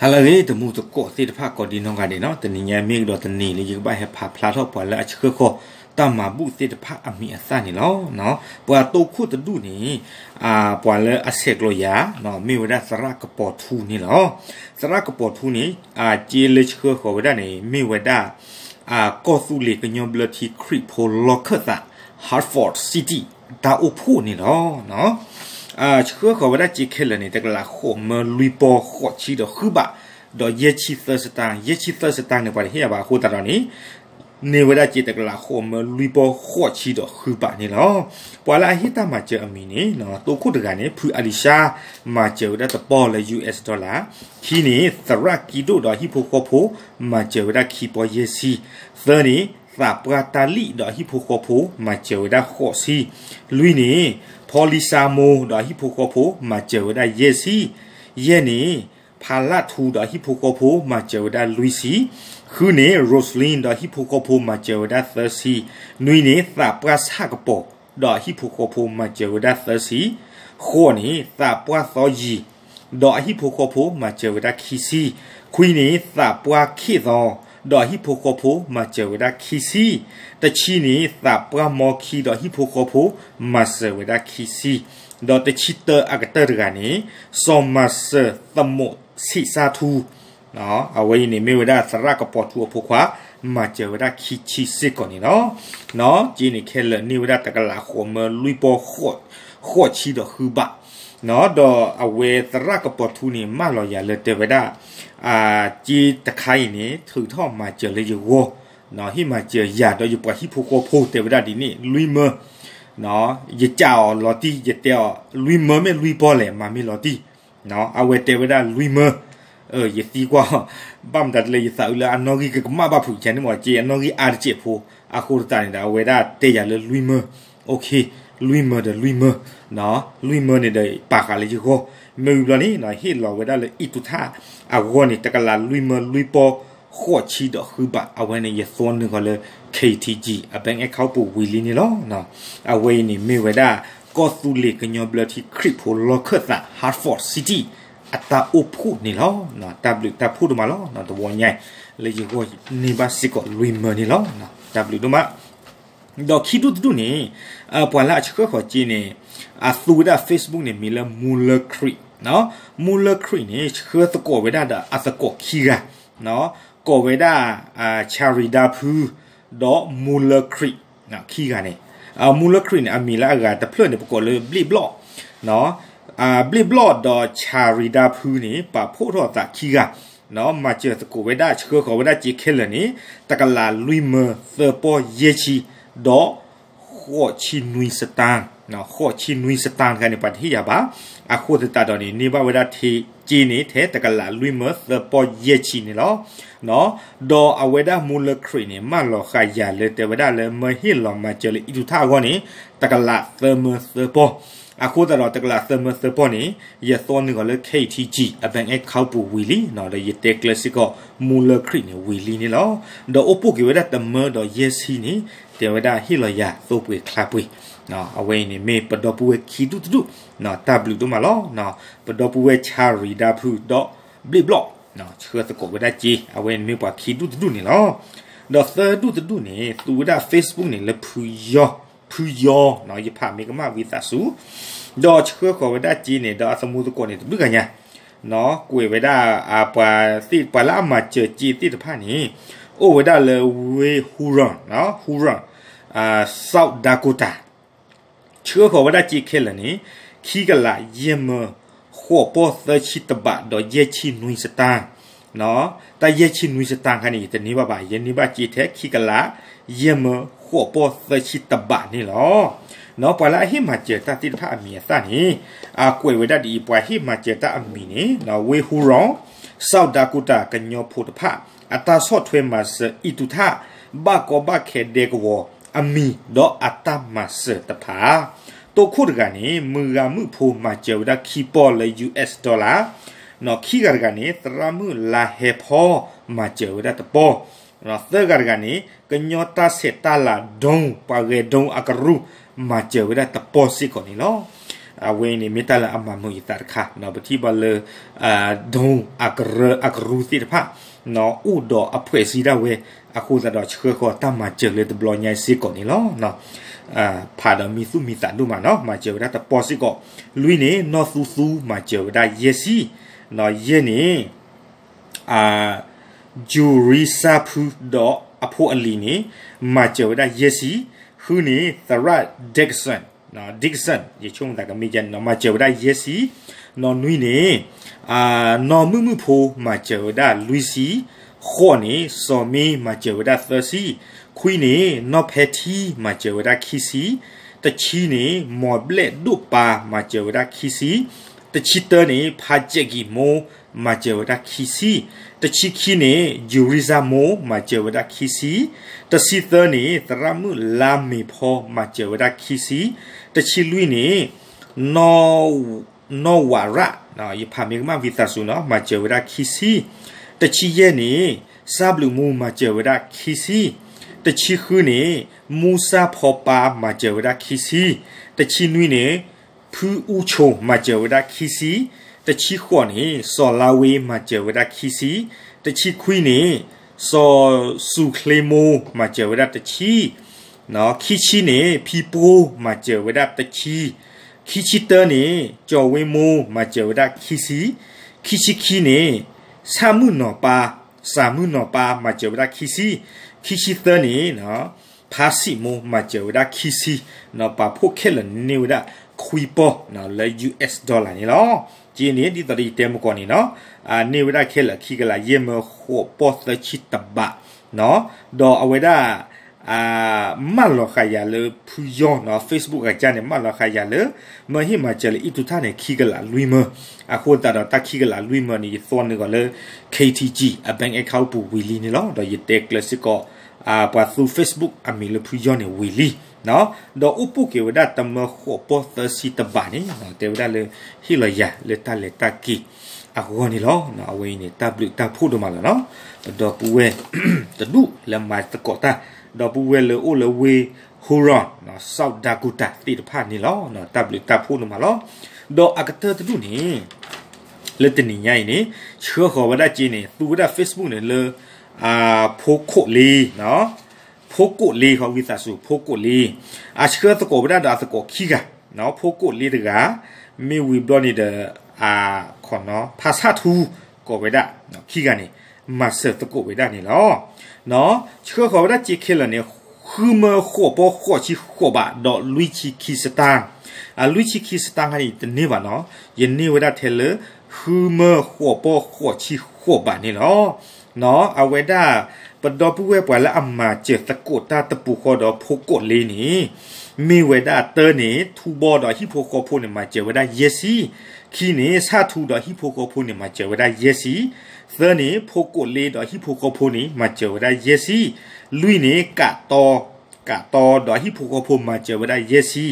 ဟါလၢအဂ့ၤ တံၤသကိးသ့ၣ်တဖၣ်ကိးဒံနီၢ်ဂၤဒဲးနီၤ, တနံၤညါမ့ၢ်ကဒီးတနံၤလၢယကဘၣ်ဟဲဖးဖျါထီၣ်ပှၤလၢအဆှၢဃီၤတၢ်မၤဘူၣ်သ့ၣ်တဖၣ်အမံၤအသၣ်န့ၣ်လီၤ. ပှၤတိခိၣ်တဒူၣ်န့ၣ် ပှၤလၢအဆဲးကျိးယၤ မ့ၢ်ဝဲဒၣ်သရၣ်ကပီၤထူန့ၣ်လီၤ. သရၣ်ကပီၤထူန့ၣ် အစ့လၢဆှၢဃီၤဝဲဒၣ်န့ၣ် မ့ၢ်ဝဲဒၣ် ကီၢ်သူလ့ၤကညီဘျၢထံခရံာ်ဖိလီၢ်ခၢၣ်သး Hartford City တၢ်အိၣ်ဖှိၣ်န့ၣ်လီၤ. ဆှၢဃီၤဝဲဒၣ်စ့ခဲလၢာ်န့ၣ် တကလးဃိးမၢလွံၢ်ပီၢ်ဃိးဆံဒီးဃုဘး, ဒီးယဲၢ်ဆံသၢစတၢၢ်, ယဲၢ်ဆံသၢစတၢၢ်န့ၣ် ပှၤတဟ့ၣ်အဘၣ်အဃိသတးဒီးန့ၣ် န့ၢ်ဝဲဒၣ်စ့တကလးဃိးမၢလွံၢ်ပီၢ်ဃိးဆံဒီးဃုဘးန့ၣ်လီၤ. ပှၤလၢအဟ့ၣ်တၢ်မၤစၢၤအမံၤန့ၣ် တိခိၣ်တဂၤန့ၣ် ဖုအလံၤၡါ မၤစၢၤဝဲဒၣ်တပီၢ်လၢ US dollar, ခံန့ၣ် သရၣ်ကံဒိၣ်ဒီးဟံၣ်ဖိဃီဖိ မၤစၢၤဝဲဒၣ်ခံပီၢ်ယဲၢ်ဆံ, သၢန့ၣ် သးပှၢ်တၢ်လံၣ်ဒီးဟံၣ်ဖိဃီဖိ မၤစၢၤဝဲဒၣ်ဃိးဆံ, လွံၢ်န့ၣ် ဖီလံစါမိၢ်ဒီးဟံၣ်ဖိဃီဖိ မၤစၢၤဝဲဒၣ်ယဲၢ်ဆံ, ယဲၢ်န့ၣ် ဖါလၢ်ထူဒီးဟံၣ်ဖိဃီဖိ မၤစၢၤဝဲဒၣ်လွံၢ်ဆံ, ဃုန့ၣ် Roslyn ဒီးဟံၣ်ဖိဃီဖိ မၤစၢၤဝဲဒၣ်သၢဆံ, နွံန့ၣ် သးပှၢ်ဆၣ်ကပီၤ ဒီးဟံၣ်ဖိဃီဖိ မၤစၢၤဝဲဒၣ်သၢဆံ, ဃိးန့ၣ် သးပှၢ်သီယံၤ ဒီးအဟံၣ်ဖိဃီဖိ မၤစၢၤဝဲဒၣ်ခံဆံ, ခွံန့ၣ် သးပှၢ်ခ့ၣ်သီ ဒီးအဟံၣ်ဖိဃီဖိ မၤစၢၤဝဲဒၣ်ခံဆံ, တဆံန့ၣ် သးပှၢ်မီခံ ဒီးဟံၣ်ဖိဃီဖိ မၤစၢၤဝဲဒၣ်ခံဆံ, ဒီးတဆံတၢအကတၢၢ်တဂၤန့ၣ် စီၤမၤစၢၤသမူးဆံးစါထူ အဝဲအံၤန့ၣ်မ့ၢ်ဝဲဒၣ်သရၣ်ကပီၤထူအဖိခွါ မၤစၢၤဝဲဒၣ်ခံဆံစ့ၢ်ကီးန့ၣ်လီၤ. စ့န့ၣ်ခဲလၢာ်န့ၢ်ဝဲဒၣ်တကလးဃိးမၢလွံၢ်ပီၢ် ဃိးဆံဒီးဃုဘး, ဒီးအဝဲသရၣ်ကပီၤထူန့ၣ် မၢလီၤယၤလၢတဲဝဲဒၣ် စ့တခါအံၤန့ၣ် ထုးထီၣ်မၤစၢၤလၢယဂီၢ်, ဟ့ၣ်မၤစၢၤယၤဒီးယပှၤဟံၣ်ဖိဃီဖိတဲဝဲဒၣ်ဒ်န့ၣ် လွံၢ်မၢ ယကးအီၤလီၤတံၢ် ယတဲအီၤ လွံၢ်မၢမ့ၢ်လွံၢ်ပီၢ်လဲၣ် မၤမ့ၢ်လီၤတံၢ်, အဝဲတဲဝဲဒၣ်လွံၢ်မၢ, ယသံကွၢ် ဘၣ်မတၤတလဲယသးအုးလၢအနီၣ်ဂံၢ်ကကမၣ်ဘၣ်ဖုးကန့ၣ်မ့ၢ် စ့အနီၣ်ဂံၢ်အါတစဲးဖိ, အဃိသတးန့ၣ်ဒီး အဝဲဒၣ်တဲယၤလၢလွံၢ်မၢ, လွံၢ်မၢဒီးလွံၢ်မၢ, လွံၢ်မၢန့ၣ်ဒီးပာ်ဃာ်လၢယဂီၢ်, မ့ၢ်ဝံၤဘျီန့ၣ် ဟ့ၣ်လီၤဝဲဒၣ်လၢအံၣ်တူၢ်ထၣ်အဂီၢ်န့ၣ် တကလးလွံၢ်မၢလွံၢ်ပီၢ်ဃိးဆံဒီးဃုဘး, အဝဲန့ၣ်ယသွီနုာ်ဃီလၢ KTG အ bank account ပူၤဝံၤလံန့ၣ်လီၤ. အဝဲအံၤန့ၣ်မ့ၢ်ဝဲဒၣ် ကီၢ်သူလ့ၤကညီဘျၢထံခရံာ်ဖိလီၢ်ခၢၣ်သး Hartford City အတၢ်အိၣ်ဖှိၣ်န့ၣ်လီၤ. တၢ်ဘျုးတၢ်ဖှိၣ်ဒိၣ်မးလီၤ. တဝီညါ လၢယဂီၢ်န့ၢ်ဘၣ်စ့ၢ်ကီးလွံၢ်မၢန့ၣ်လီၤ. တၢ်ဘျုးဒိၣ်မး ဒီးခံဒူၣ်တဒူၣ်န့ၣ် ပှၤလၢအဆှၢဃီၤစ့န့ၣ် အသူဝဲဒၣ် Facebook န့ၣ် မံၤလၢ Muller Creek, Muller Creek န့ၣ် ဆှၢသကိးဝဲဒၣ်ဒီးအသကိးခံဂၤ, ကိးဝဲဒၣ် ဆၣ်ရံၤဒါဖု ဒီး Muller Creek ခံဂၤန့ၣ်, Muller Creek န့ၣ် အမံၤလၢအဂၤတဖျၢၣ်န့ၣ် ပကိးလၢဘျ့ၣ်ဘျီၣ် ဘျ့ၣ်ဘျီၣ်ဒီးဆၣ်ရံၤဒါဖုန့ၣ် ပာ်ဖှိၣ်ထီၣ်အသးခံဂၤ, မၤစၢၤသကိးဝဲဒၣ် ဆှၢဃီၤဝဲဒၣ်စ့ခဲလၢာ်န့ၣ် တကလးလွံၢ်မၢသၢပီၢ်ယဲၢ်ဆံ, ဒီး ဃိးဆံနွံစတၢၢ်, ဃိးဆံနွံစတၢၢ်တခါန့ၣ် ပှၤတဟ့ၣ်ယၤဘၣ်, အဃိသတးဒီးန့ၣ် န့ၢ်ဘၣ်ဝဲဒၣ်စ့န့ၣ် ထဲတကလးလွံၢ်မၢသၢပီၢ်ယဲၢ်ဆံန့ၣ်လီၤ. ဒီးအဝဲဒၣ် Muller Creek န့ၣ် မၢလီၤဃာ်ယၤလၢတဲဝဲဒၣ်လၢ မၢဟ့ၣ်လီၤမၤစၢၤလၢအံၣ်ထူၣ်ထၣ်အဂီၢ်န့ၣ် တကလးသၢမၢသၢပီၢ်, အဃိသတးဒီးတကလးသၢမၢသၢပီၢ်န့ၣ် ယသွီနုာ်ဃီလၢ KTG အ bank account ပူၤဝံၤလံ, ဒီးယတဲကျၢၤစ့ၢ်ကီး Muller Creek န့ၣ် ဝံၤလံန့ၣ်လီၤ. ဒီးအိၣ်ပိၢ်က့ၤဝဲဒၣ်တမၢဒီးယဲၢ်ဆံန့ၣ် တဲဝဲဒၣ်ဟ့ၣ်လီၤယၤသိပှ့ၤချါပှ့ၤ, အဝဲအံၤန့ၣ်မ့ၢ်ပဒီပုၢ်ဝဲၢ်ခံဒူၣ်တဒူၣ်, တၢ်ဘျုးဒိၣ်မးလီၤ. ပဒီပုၢ်ဝဲၢ်ဆၣ်ရံၤဒါဖုဒီးဘျ့ၣ်ဘျီၣ် ဆှၢသကိးဝဲဒၣ်စ့, အဝဲန့ၣ်မ့ၢ်ပှၤခံဒူၣ်တဒူၣ်န့ၣ်လီၤ. ဒီးသၢဒူၣ်တဒူၣ်န့ၣ် သူဝဲဒၣ် Facebook န့ၣ်လၢ ဖုယီ, ဖုယီ, ယဖးမ့ၢ်ကမၣ်ဝံသးစူၤ, ဒီးဆှၢဃီၤဝဲဒၣ်စ့န့ၣ် ဒီးအသမူသကိးန့ၣ်တဘျုးဂၤညါ, ကွဲးဝဲဒၣ် ပှၤသ့ၣ်ပှၤလၢအမၤစၢၤစ့သ့ၣ်တဖၣ်န့ၣ် အိၣ်ဝဲဒၣ်လၢဝ့ၢ် Huron, Huron, South Dakota ဆှၢဃီၤဝဲဒၣ်စ့ခဲလၢာ်န့ၣ် ခံကလးယဲၢ်မၢ ဃိးပီၢ်သၢဆံတဘးဒီးယဲၢ်ဆံနွံစတၢၢ်, တၢ်ယဲၢ်ဆံနွံစတၢၢ်ခါန့ၣ် ယတန့ၢ်ဘၣ်ဘၣ်, ယန့ၢ်ဘၣ်စ့ထဲခံကလး ယဲၢ်မၢ ဃိးပီၢ်သၢဆံတဘးန့ၣ်လီၤ. ပှၤလၢအဟ့ၣ်မၤစၢၤတၢ်သ့ၣ်တဖၣ်အမံၤအသၣ်န့ၣ် အကွဲးဝဲဒၣ်ဒ်အံၤ, ပှၤဟ့ၣ်မၤစၢၤတၢ်အမံၤန့ၣ် ဝ့ၢ် Huron, South Dakota ကညီဖိတဖၣ် အတၢ်ဆီၣ်ထွဲမၤစၢၤအံၣ်တူၢ်ထၣ် ဘၣ်ကီဘၣ်ခဲဒဲကဝီၤအမံၤ ဒီးအတၢ်မၤစၢၤတဖၣ်, တိခိၣ်တဂၤန့ၣ် မုၢ်ဂၤမုၣ်ဖိ မၤစၢၤဝဲဒၣ်ခံပီၢ်လၢ US dollar, ခံဂၤတဂၤန့ၣ် သရၣ်မုၣ်လါဟဲဖီ မၤစၢၤဝဲဒၣ်တပီၢ်, သၢဂၤတဂၤန့ၣ် ကညီတၢ်ဆဲးတၢ်လၤဒိ ပှၤဂဲၤဒိအကရူၢ် မၤစၢၤဝဲဒၣ်တပီၢ်စ့ၢ်ကီးန့ၣ်လီၤ. အဝဲအံၤန့ၣ် မ့ၢ်တၢ်လၢအမၤမုာ်ယသးတခါ, ပထံၣ်ဘၣ်လၢ drone အကရၢအကရူၢ်သ့ၣ်တဖၣ် အိၣ်ဒီးအဖှဲးစံဒၣ်ဝဲ, အဃိသတးဒီးဆှၢဃီၤတၢ်မၤစၢၤလၢတဘျီညါအံၤစ့ၢ်ကီးန့ၣ်လီၤ. ဖးဒီးမံသူၣ်မံသးဒိၣ်မးနီၤ, မၤစၢၤဝဲဒၣ်တပီၢ်စ့ၢ်ကီး, လွံၢ်န့ၣ် နီၢ်သူသူ မၤစၢၤဝဲဒၣ်ယဲၢ်ဆံ, ယဲၢ်န့ၣ် ယူၤရံစၢ်ဖုဒီးအဖိအလံၤန့ၣ် မၤစၢၤဝဲဒၣ်ယဲၢ်ဆံ, ဃုန့ၣ် သရၣ် Dickson, Dickson ယဆိကမိၣ်သးကမ့ၢ်ယဲန့ၣ် မၤစၢၤဝဲဒၣ်ယဲၢ်ဆံ, နီၢ်နွံန့ၣ် နီၢ်မုၣ်မုၣ်ဖိ မၤစၢၤဝဲဒၣ်လွံၢ်ဆံ, ဃိးန့ၣ် စီၤမ့ မၤစၢၤဝဲဒၣ်သၢဆံ, ခွံန့ၣ် နီၢ်ဖဲထံ မၤစၢၤဝဲဒၣ်ခံဆံ, တဆံန့ၣ် မီၤဘျဲၣ်ဒိၣ်ပၤ မၤစၢၤဝဲဒၣ်ခံဆံ, တဆံတၢန့ၣ် ဖးစဲးကံၤမိ မၤစၢၤဝဲဒၣ်ခံဆံ, တဆံခံန့ၣ် ယူၤရံစၢ်မိ မၤစၢၤဝဲဒၣ်ခံဆံ, တဆံသၢန့ၣ် သရၣ်မုၣ်လါမ့ၤဖီ မၤစၢၤဝဲဒၣ်ခံဆံ, တဆံလွံၢ်န့ၣ် နီၢ်ဝးရၣ်, ယဖးမ့ၢ်ကမၣ်ဝံသးစူၤနီၤ, မၤစၢၤဝဲဒၣ်ခံဆံ, တဆံယဲၢ်န့ၣ် စၢ်ဘျုးမူ မၤစၢၤဝဲဒၣ်ခံဆံ, တဆံဃုန့ၣ် မူစၢ်ဖီပၤ မၤစၢၤဝဲဒၣ်ခံဆံ, တဆံနွံန့ၣ် ဖုအူဆိ မၤစၢၤဝဲဒၣ်ခံဆံ, တဆံဃိးန့ၣ် စီၤလါဝ့ မၤစၢၤဝဲဒၣ်ခံဆံ, တဆံခွံန့ၣ် စီၤစူၤချ့မိ မၤစၢၤဝဲဒၣ်တဆံ, ခံဆံန့ၣ် ဖံပိ မၤစၢၤဝဲဒၣ်တဆံ, ခံဆံတၢန့ၣ် ကၠီၤဝ့မိ မၤစၢၤဝဲဒၣ်ခံဆံ, ခံဆံခံန့ၣ် ဆၣ်မုၣ်နီၤပၤ, စၣ်မုၣ်နီၤပၤ မၤစၢၤဝဲဒၣ်ခံဆံ, ခံဆံသၢန့ၣ် ဖါစံးမိ မၤစၢၤဝဲဒၣ်ခံဆံ, ပာ်ဖှိၣ်ခဲလၢာ်န့ၢ်ဝဲဒၣ်ခွံပီၢ်လၢ US dollar န့ၣ်လီၤ. က့န့ၣ် ဒ်သိးဒီးယတဲမကီၢ်န့ၣ်နီၤ, န့ၢ်ဝဲဒၣ်ခဲလၢာ်ခံကလးယဲၢ်မၢ ဃိးပီၢ်သၢဆံတဘး, ဒီးအဝဲဒၣ် မၢလီၤဃာ်ယၤလၢဖုယီၢ်နီၤ, Facebook အကစၢ်န့ၣ် မၢလီၤဃာ်ယၤလၢ မၢဟ့ၣ်မၤစၢၤလၢအံၣ်တူၢ်ထၣ်န့ၣ် ခံကလးလွံၢ်မၢ, အဃိသတးဒီးတၢ်ခံကလးလွံၢ်မၢန့ၣ် ယသွီနုာ်အီၤလၢ KTG အ bank account ပူၤဝံၤလံန့ၣ်လီၤ. ဒီးယတဲကျၢၤစ့ၢ်ကီး ပှၤသူ Facebook အမံၤလၢဖုယီၢ်န့ၣ်ဝံၤလံ, ဒီးအိၣ်ပူၤက့ၤဝဲဒၣ်တမၢဃိးပီၢ်သၢဆံတဘးန့ၣ် တဲဝဲဒၣ်လၢဟ့ၣ်လီၤယၤလၢတၢ်လဲၤတၢ်က့ၤအဂီၢ်န့ၣ်လီၤ. အဝဲအံၤန့ၣ် တၢ်ဘျုးတၢ်ဖှိၣ်ဒိၣ်မးလီၤနီၤ, ပဒီပုၢ်ဝဲၢ်တဒူၣ်လၢမၤသကိးတၢ်, ဒီပုၢ်ဝဲၢ်လၢအိၣ်လၢဝ့ၢ် Huron, South Dakota သ့ၣ်တဖၣ်န့ၣ်လီၤ. တၢ်ဘျုးတၢ်ဖှိၣ်ဒိၣ်မးလီၤ. ဒီးအကတၢၢ်တဒူၣ်န့ၣ် လၢတနံၤညါအံၤန့ၣ် ဆှၢဃီၤဝဲဒၣ်က့န့ၣ် သူဝဲဒၣ် Facebook န့ၣ်လၢ ဖိခိၣ်လ့, ဖိကိးလ့ ခီဝံသးစူၤ ဖိကိးလ့, အဆှၢသကိးဝဲဒၣ်ဒီးအသကိးခံဂၤ, ဖိကိးလ့တဂၤ, မ့ၢ်ဝံၤဘျီန့ၣ်ဒီး ဖါဆၣ်ထူကိးဝဲဒၣ်, ခံဂၤန့ၣ် မၤစၢၤသကိးဝဲဒၣ်န့ၣ်လီၤ. ဆှၢဃီၤဝဲဒၣ်စ့ခဲလၢာ်န့ၣ် ဃုမၢဃိးပီၢ်ဃိးဆံဃိးဘးဒီးလွံၢ်ဆံခံစတၢၢ်, လွံၢ်ဆံခံစတၢၢ်ခါန့ၣ် ယတန့ၢ်ဘၣ်နီၤ, ယန့ၢ်ဝဲဒၣ်ထဲလၢ ဃုမၢဃိးပီၢ်ဃိးဆံဃိးဘးန့ၣ်လီၤ. အဝဲဒၣ် ပဒီပုၢ်ဝဲၢ်ပှၤလၢအမၤစၢၤသကိးတၢ်တပူၤဃီဒီးဖိကိးလ့န့ၣ် မ့ၢ်ဝဲဒၣ်တၢန့ၣ် ထူဘီဒီးဟံၣ်ဖိဃီဖိန့ၣ် မၤစၢၤဝဲဒၣ်ယဲၢ်ဆံ, ခံန့ၣ် ဆၣ်ထူဒီးဟံၣ်ဖိဃီဖိန့ၣ် မၤစၢၤဝဲဒၣ်ယဲၢ်ဆံ, သၢန့ၣ် ဖိကိးလ့ဒီးဟံၣ်ဖိဃီဖိန့ၣ် မၤစၢၤဝဲဒၣ်ယဲၢ်ဆံ, လွံၢ်န့ၣ် ကးတီ, ကးတီဒီးဟံၣ်ဖိဃီဖိ မၤစၢၤဝဲဒၣ်ယဲၢ်ဆံ,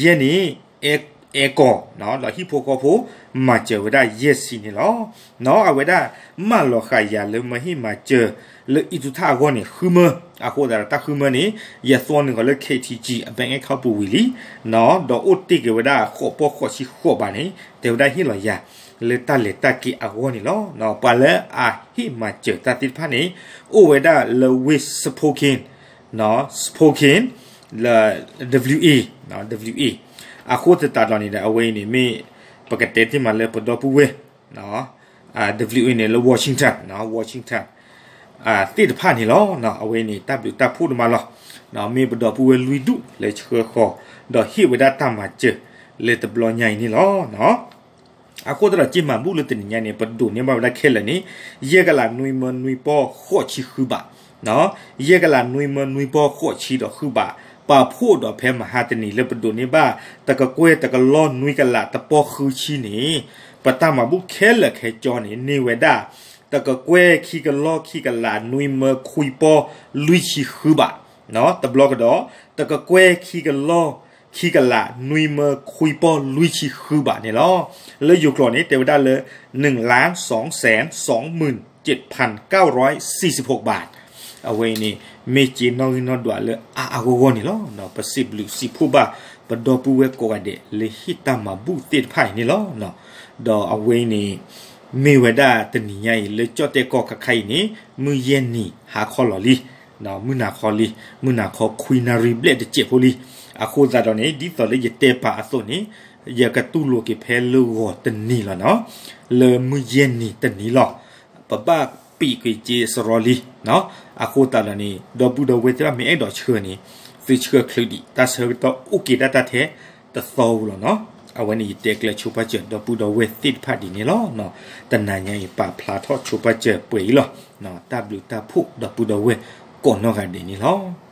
ယဲၢ်န့ၣ် အဲကီၢ် ဒီးဟံၣ်ဖိဃီဖိ မၤစၢၤဝဲဒၣ်ယဲၢ်ဆံန့ၣ်လီၤ. အဝဲဒၣ် မၢလီၤဃာ်ယၤလၢမၢဟ့ၣ်မၤစၢၤ လၢအံၣ်တူၢ်ထၣ်အဂီၢ်န့ၣ် ဃုမၢ, အဃိသတးဒီးတၢ်ဃုမၢန့ၣ် ယသွီနုာ်ဃီၤလၢ KTG အ bank account ပူၤဝံၤလံ, ဒီးအိၣ်တ့ၢ်က့ၤဝဲဒၣ်ဃိးပီၢ်ဃိးဆံဃိးဘးန့ၣ် တဲဝဲဒၣ်ဟ့ၣ်လီၤယၤ လၢတၢ်လဲၤတၢ်က့ၤအဂီၢ်န့ၣ်လီၤ. ပှၤလၢအဟ့ၣ်မၤစၢၤတၢ်သ့ၣ်တဖၣ်န့ၣ် အိၣ်ဝဲဒၣ်လၢဝ့ၢ် Spokane, Spokane လၢ WA, WA အဃိသတးဒီးန့ၣ်ဒီး အဝဲအံၤန့ၣ်မ့ၢ် ပကတဲတ့ၢ်မးလၢပဒီပုၢ်ဝဲၢ် WA န့ၣ်လၢ Washington, Washington သ့ၣ်တဖၣ်န့ၣ်လီၤ. အဝဲအံၤန့ၣ် တၢ်ဘျုးတၢ်ဖှိၣ်ဒိၣ်မးလီၤ. မ့ၢ်ပဒီပုၢ်ဝဲၢ်လွံၢ်ဒူၣ်လၢဆှၢဃီၤ ဒီးဟ့ၣ်ဝဲဒၣ်တၢ်မၤစၢၤလၢတဘျီညါအံၤန့ၣ်လီၤ. အဃိသတးဒီး က့မၤဘူၣ်လၢတနံၤညါန့ၣ် ပဒိးန့ၢ်ဘၣ်ဝဲဒၣ်ခဲလၢာ်န့ၣ် ယဲၢ်ကလးနွံမၢနွံပီၢ်ဃိးဆံဃုဘး, ယဲၢ်ကလးနွံမၢနွံပီၢ်ဃိးဆံဒီးဃုဘး, ပာ်ဖှိၣ်ဒီးဖဲမဟါတနံၤလၢပဒိးန့ၢ်ဘၣ် တကကွဲၢ်တကလီၢ်နွံကလးတပီၢ်ဃုဆံန့ၣ် ပတၢ်မၤဘူၣ်ခဲလၢာ်ခဲကၠီန့ၣ် န့ၢ်ဝဲဒၣ် တကကွဲၢ်ခံကလီၢ်ခံကလးနွံမၢခွံပီၢ်လွံၢ်ဆံဃုဘး, တဘျီကဒီး တကကွဲၢ်ခံကလီၢ်ခံကလးနွံမၢခွံပီၢ်လွံၢ်ဆံဃုဘးန့ၣ်လီၤ. လၢယိၤကျိာ်န့ၣ် တဲဝဲဒၣ်လၢ หนึ่งล้านสองแสนสองหมื่นเจ็ดพันเก้าร้อยสี่สิบหกบาท အဝဲအံၤန့ၣ် မ့ၢ်စ့နီၣ်ဂံၢ်နီၣ်ဒွးလၢအါအါဂီၢ်ဂီၢ်န့ၣ်လီၤ. ပစံးဘျုးစံးဖှိၣ်ဘၣ် ပဒီပုၢ်ဝဲၢ်ကိးဂၤဒဲးလၢဟ့ၣ်တၢ်မၤဘူၣ်သ့ၣ်တဖၣ်အံၤန့ၣ်လီၤ. ဒီးအဝဲအံၤန့ၣ် မ့ၢ်ဝဲဒၣ်တနံၤညါအံၤ လၢကၠီၣ်တဲၣ်ကီၢ်ခါခါအံၤန့ၣ် မုၢ်ယဲၢ်နံၤဟါခီလီၤလံ, မုၢ်နၤခီလံ, မုၢ်နၤခီခွံနၣ်ရံၣ်ဘျဲၣ်တစဲးဖိလံ. အဃိသတးဒီးန့ၣ် ဒ်သိးလၢယတဲပာ်အသိးန့ၣ် ယကတူၢ်လိာ်က့ၤဖဲလၢဂီၤတနံၤလီၤနီၤ, လၢမုၢ်ယဲၢ်နံၤတနံၤလီၤ. ပဘၣ်ပံာ်ကွံာ်က့ၤစရီလံ. အဃိသတးဒီးန့ၣ် ဒီပုၢ်ဒီဝဲၢ်သ့ၣ်တဖၣ်မ့ၢ်အဲၣ်ဒိးဆှၢန့ၣ် သုဆှၢချုးဒံး တၢ်ဆၢကတီၢ်အိၣ်က့ၤဒၣ်တၢ်ထဲတသီဧိၤလီၤနီၤ. အဝဲန့ၣ်ယတဲကျဲဆိပာ်စၢၤဒီပုၢ်ဒီဝဲၢ်သ့ၣ်တဖၣ်ဒ်န့ၣ်လီၤ. တနၤညါအံၤပာ်ဖျါထီၣ်ဆိပာ်စၢၤပှဲၤအံၤလီၤ. တၢ်ဘျုးတၢ်ဖှိၣ်ဒီပုၢ်ဒီဝဲၢ်ကိးနီၢ်ဂၤဒဲးန့ၣ်လီၤ.